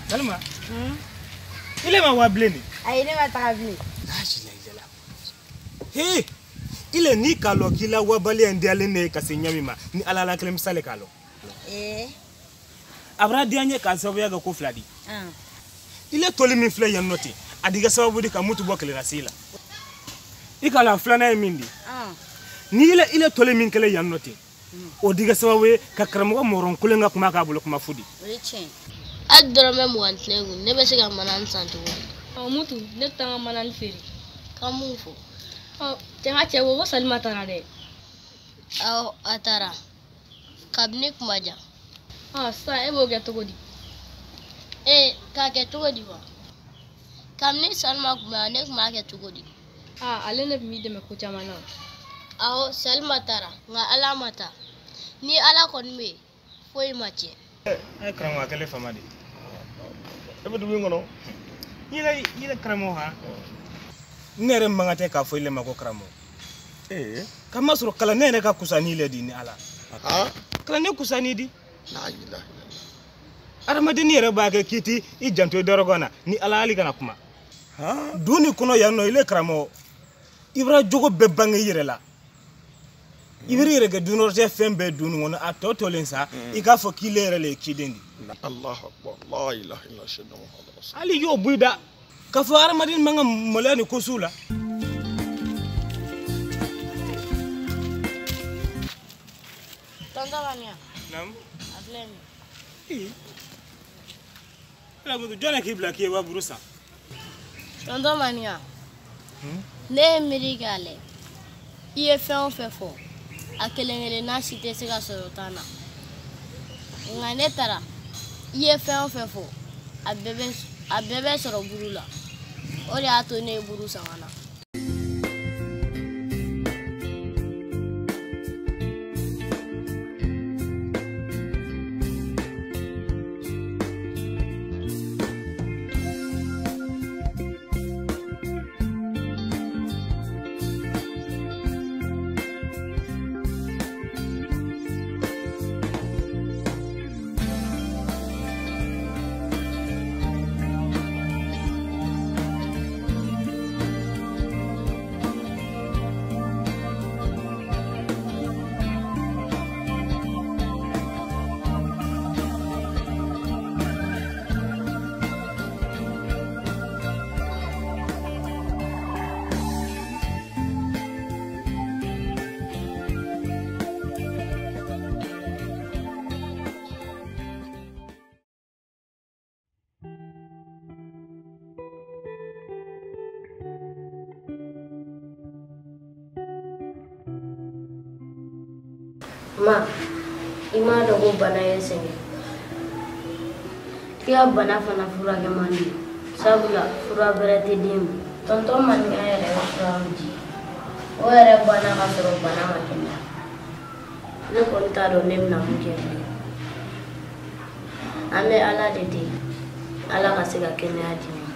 Salima. Ile ma wa bilen de. Ayi ne ma taga bilen. He! Ile ni k'a lɔn k'i la wabaliya in diyalen ne ye ka se ɲɛ min ma ni ala la kelen misali k'a lɔn. A bɛna diya n ye k'a sababuya kɛ ko fila di. Ile toli min filɛ yan nɔ ten a di kɛ sababu di ka mutu bɔ kelenna la. I k'a lɔn a filanan ye min di. Ni ile toli min kɛlen yan nɔ ten o di kɛ sababu ye ka karamɔgɔ mɔrɔnkolen ka kuma k'a bolo kuma fu di. O ye tiɲɛ ye. Hali dɔrɔmɛ 20 tɛ ne kun, ne bɛ se ka manani san cogo di? Mutu, ne bɛ taa n ka manani feere. Ka mun fɔ? Cɛ n ka cɛ ko Salima taara dɛ. Awɔ, a taara. Kabini kuma jan. Sisan e b'o kɛ cogo di? K'a kɛ cogo di wa? Kabini Salima tun bɛ yan, ne tun b'a kɛ cogo di? Ale ne tun b'i dɛmɛ ko caman na. Awɔ, Salima taara, nka Ala ma taa. Ni Ala kɔni bɛ yen, foyi ma tiɲɛ. Karamɔgɔ a kɛlen fama de. E bɛ dugu in kɔnɔ? Yɛlɛ karamɔgɔ han. Ne yɛrɛ man kan tɛ k'a fɔ ile ma ko karamɔgɔ. K'a ma sɔrɔ kalan ne yɛrɛ ka kusa ni ile di ni Ala. Kalan ne kusa ni di. Adamaden yɛrɛ b'a kɛ k'i ti i janto i dɔrɔgɔ na ni Ala hali kana kuma. Du nin kɔnɔ yan nɔ ile karamɔgɔ i bɛna jogo bɛɛ bange i yɛrɛ la. I bɛ i yɛrɛ kɛ dunɔrɔtɛ fɛn bɛɛ du nin kɔnɔ a tɔ tolen sa i k'a fɔ k'ile yɛrɛ le ye ciden di. Allahu akbar la ilaha illallah sayyidina Muhammad rasul. Hali y'o bɔ i da k'a fɔ hadamaden man ka maloya nin ko sugu la. Tonton Mamiya. Naamu. A filɛ nin ye. Ala ko jɔn de k'i bila k'i ye wa buru san? Tonton Mamiya. Ne ye miiri k'a lajɛ. I ye fɛn o fɛn fɔ a kelen kelenna si tɛ se ka sɔrɔ tan na. Nka ne taara i ye fɛn o fɛn fɔ a bɛɛ bɛ sɔrɔ buru la. O de y'a to ne ye buru san ka na. Ma, i m'a dɔn ko bana ye n sɛgɛn. I ka bana fana furakɛ man di sabula fura bɛrɛ tɛ den ma. Tonton Maninka yɛrɛ ye fura min di o yɛrɛ banna ka sɔrɔ bana ma kɛnɛya. Ne kɔni t'a dɔn ne bɛna mun kɛ bilen. An bɛ Ala de deli Ala ka se ka kɛnɛya di ma.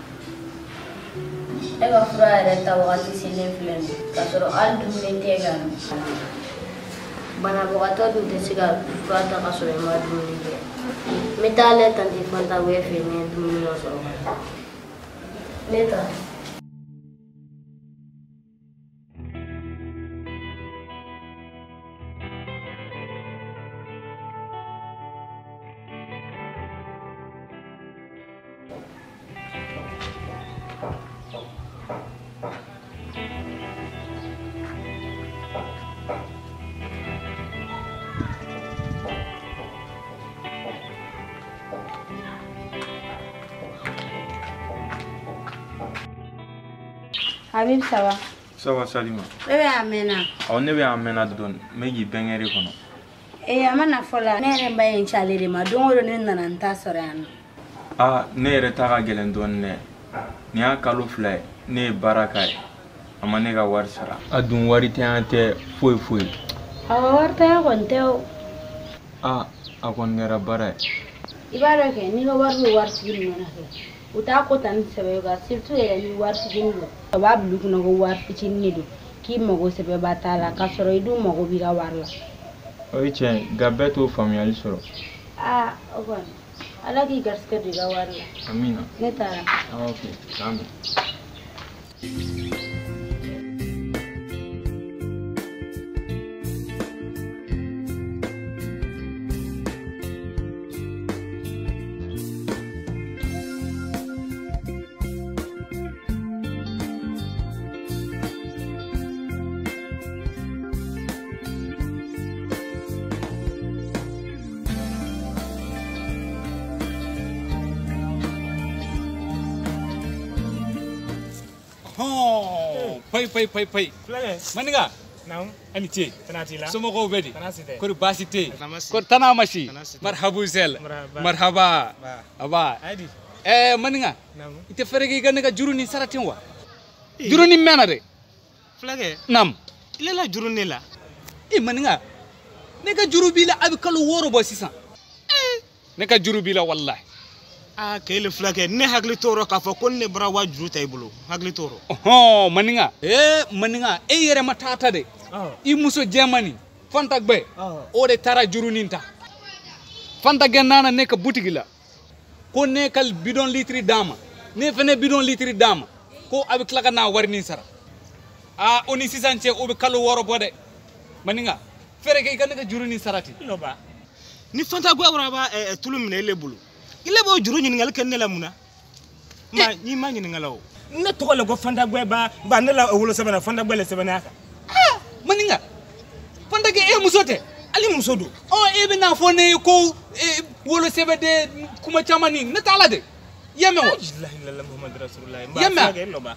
E ka fura yɛrɛ ta wagati selen filɛ nin ye k'a sɔrɔ hali dumuni tɛ ka dun. Banabagatɔ dun tɛ se ka fura ta ka sɔrɔ i ma dumuni kɛ. N bɛ taa ale tanti Fanta fɛ yen ni n ye dumuni dɔ sɔrɔ. Ne ta. Habib, ça va? Ça va, Salima. Ne bɛ a mɛnna. Awɔ, ne bɛ a mɛnna dɔɔni. N bɛ k'i bɛnkɛ de kɔnɔ. A ma na fɔlɔ. Ne yɛrɛ ba ye n ci ale de ma. Don o don ne nana n ta sɔrɔ yan nɔ. Aa, ne yɛrɛ ta ka gɛlɛn dɔɔni dɛ. Nin y'a kalo 2 ye. Ne ye baara k'a ye. A ma ne ka wari sara. A dun wari tanya tɛ foyi foyi. Awɔ, wari tanya kɔni tɛ o. Aa, a kɔni kɛra baara ye. I b'a dɔn kɛ, n'i ka wari bɛ waritigi ninnu na kɛ, u t'a ko ta ni sɛbɛ ye quoi, surtout yɛrɛ ni wari fitinin don. U b'a bila u kunna ko wari fitinin de don, k'i mago sɛbɛba t'a la, k'a sɔrɔ i dun mago b'i ka wari la. O ye tiɲɛ ye, nka bɛɛ t'o faamuyali sɔrɔ. Aa, o kɔni, Ala k'i garisɛgɛ don i ka wari la. Amina. Ne taara. Ah, ok. K'an bɛn. Pay pay pay pay. Maninga. Naam. Ani ce. Tana t'i la. Somɔgɔw bɛ di? Tana si tɛ. Kori baasi tɛ yen? Kori tana ma si? Marhabu sel. Marhaba. Aba. Ayi. Maninga. Naam. I tɛ fɛɛrɛ kɛ i ka ne ka juru nin sara ten wa? Juru nin mɛnna dɛ. Fulakɛ. Naam. I la juru ne la. Maninga. Ne ka juru b'i la a bɛ kalo 6 bɔ sisan. Ne ka juru b'i la walahi. Ah, k'ele fulakɛ ne hakili t'o rɔ k'a fɔ ko ne bɔra wa juru ta i bolo hakili t'o rɔ. Ɔhɔn maninga maninga e yɛrɛ ma taa ta dɛ. I muso jɛman nin Fanta Gbɛ o de taara juru nin ta. Fanta Gbɛ nana ne ka butigi la ko ne ka bidon litiri d'a ma ne fɛnɛ bidon litiri d'a ma ko a bɛ tila ka n'a wari nin sara. Aa o ni sisan cɛ o bɛ kalo 6 bɔ dɛ maninga fɛɛrɛ kɛ i ka ne ka juru nin sara ten. Lɔba ni Fanta Gbɛ wara b'a tulu minɛ ele bolo. Ile b'o juru ɲininkali kɛ ne la mun na? Ma n'i ma ɲininka la o. Ne tɔgɔ la ko Fanta Gbɛ ba ne la wolosɛbɛn na Fanta Gbɛ le sɛbɛnna a kan. Ah maninga Fanta Gbɛ e muso tɛ? Hali muso don. Ɔ e bɛ n'a fɔ ne ye ko wolosɛbɛn de kuma caman nin ne t'a la dɛ. I y'a mɛn wa? La ilaha illallah Muhammadu rasulullah. I y'a mɛn?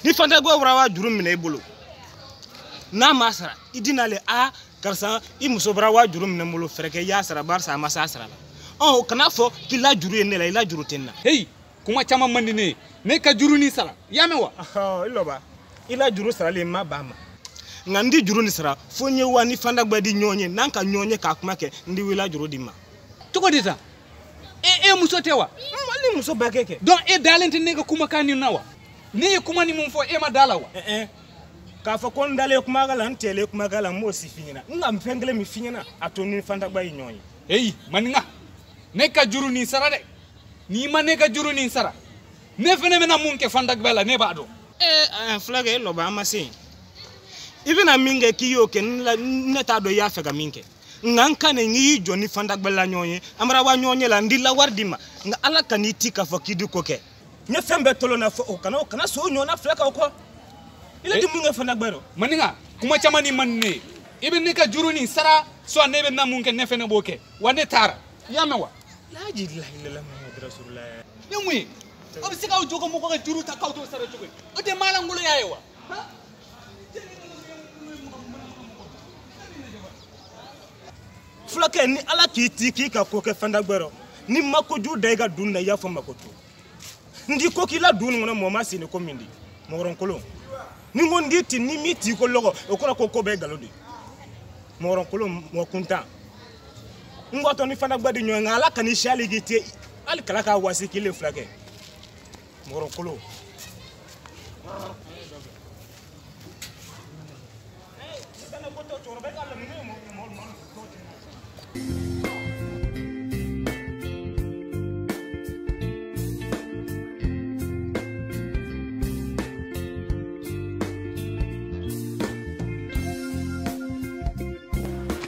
Ni Fanta Gbɛ wara wa juru minɛ i bolo n'a ma sara i di n'ale a karisa i muso bɔra wa juru minɛ n bolo fɛɛrɛ kɛ i y'a sara barisa a ma s'a sara la. Ɔ kana fɔ k'i la juru ye ne la i la juru tɛ n na. Heyi kuma caman man di ne ye ne ka juru nin sara i y'a mɛn wa. I lɔba i la juru saralen ma ban ma nka n di juru nin sara fo n ye wa ni Fanta Gbɛ di ɲɔgɔn ye n'an ka ɲɔgɔn ye k'a kuma kɛ n di i la juru di ma. Cogo di tan e muso tɛ wa. Ni muso bɛɛ kɛ kɛ. Donc e dalen tɛ ne ka kumakan nin na wa ne ye kuma ni mun fɔ e ma da la wa. K'a fɔ ko n dalen kumakan la n tɛlen kumakan la n m'o si f'i ɲɛna n ka fɛn kelen min f'i ɲɛna a to ni Fanta Gbɛ ye ɲɔgɔn ye. Heyi maninga. Ne ka juru nin sara dɛ n'i ma ne ka juru nin sara ne fɛnɛ bɛna mun kɛ Fanta Gbɛ la ne b'a dɔn. Fulakɛ e lɔba an ma se yen i bɛna min kɛ k'i y'o kɛ ne t'a dɔn i y'a fɛ ka min kɛ nka n kan nin y'i jɔ ni Fanta Gbɛ la ɲɔgɔn ye an bɔra wa ɲɔgɔn ye la n di la wari d'i ma nka ala ka n'i ti k'a fɔ k'i di ko kɛ n ye fɛn bɛɛ tolon na fɔ o kana so o ɲɔgɔnna fila kan o kɔ i la di mun kɛ Fanta Gbɛ rɔ. Maninga kuma caman ni man di ne ye i bɛ ne ka juru nin sara soit ne bɛ na mun kɛ ne fɛnɛ b'o kɛ wa ne taara i y'a mɛn wa. La ilaha illallah Muhammadu rasulullah. Ne mun ye aw bɛ se k'aw jɔ ka mɔgɔ ka juru ta k'aw t'o sara cogo di o tɛ maalankolonya ye wa. Fulakɛ ni ala k'i ti k'i ka ko kɛ Fanta Gbɛ rɔ ni ma kojugu da i ka dun na i y'a fɔ ma ko to n di ko k'i la dun nin kɔnɔ mɔgɔ ma sen ko min di mɔgɔrɔnkolon ni n ko n di ti ni m'i ti ko lɔgɔ o kɔrɔ ko bɛɛ ye nkalon de ye mɔgɔrɔnkolon mɔgɔ kuntan. N ko tɔ ni Fanta Gbɛ di ɲɔgɔn ye nka ala ka n'i si hali k'i te hali kala k'a wasi k'i le fulakɛ mɔgɔrɔnkolon.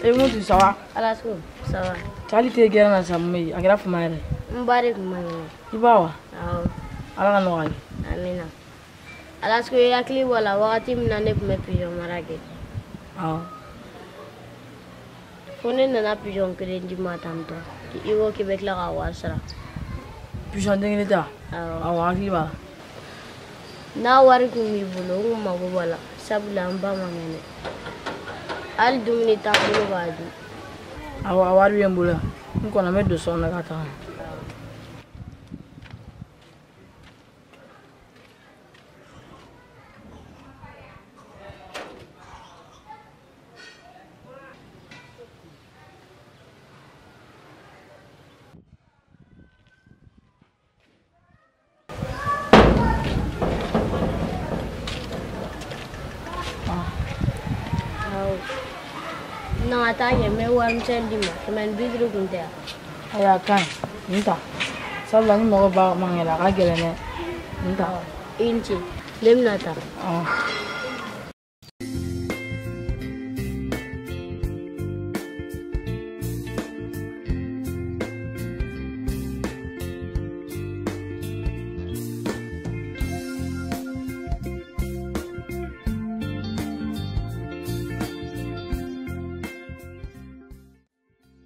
E Muntu ça va? Ala ko ça va. Cali tɛ gɛrɛ na sa mun ye a kɛra fama yɛrɛ. N ba de tun man kɛnɛ. I ba wa? Awɔ. Ala ka nɔgɔya ye. Amina. Ala ko i hakili bɔ la wagati min na ne tun bɛ pigeon mara kɛ. Awɔ. Fo ne nana pigeon kelen d'i ma tantɔ i ko k'i bɛ tila k'a wari sara. Pigeon den kelen ta? Awɔ. Awɔ hakili b'a la. N'a wari tun b'i bolo n kun mago b'a la sabula n ba man kɛnɛ. Hali dumuni t'an bolo k'a dun. Awɔ a wari bɛ n bolo yan n kɔnɔ n bɛ don so kɔnɔ ka taa. Non, a t'a ɲɛ n bɛ warimisɛn d'i ma 150 kun tɛ yan. Ayi a ka ɲi. N ta. Sabula ni mɔgɔ ba man kɛnɛ a ka gɛlɛn dɛ. N ta. I ni ce. Ne bɛna taa.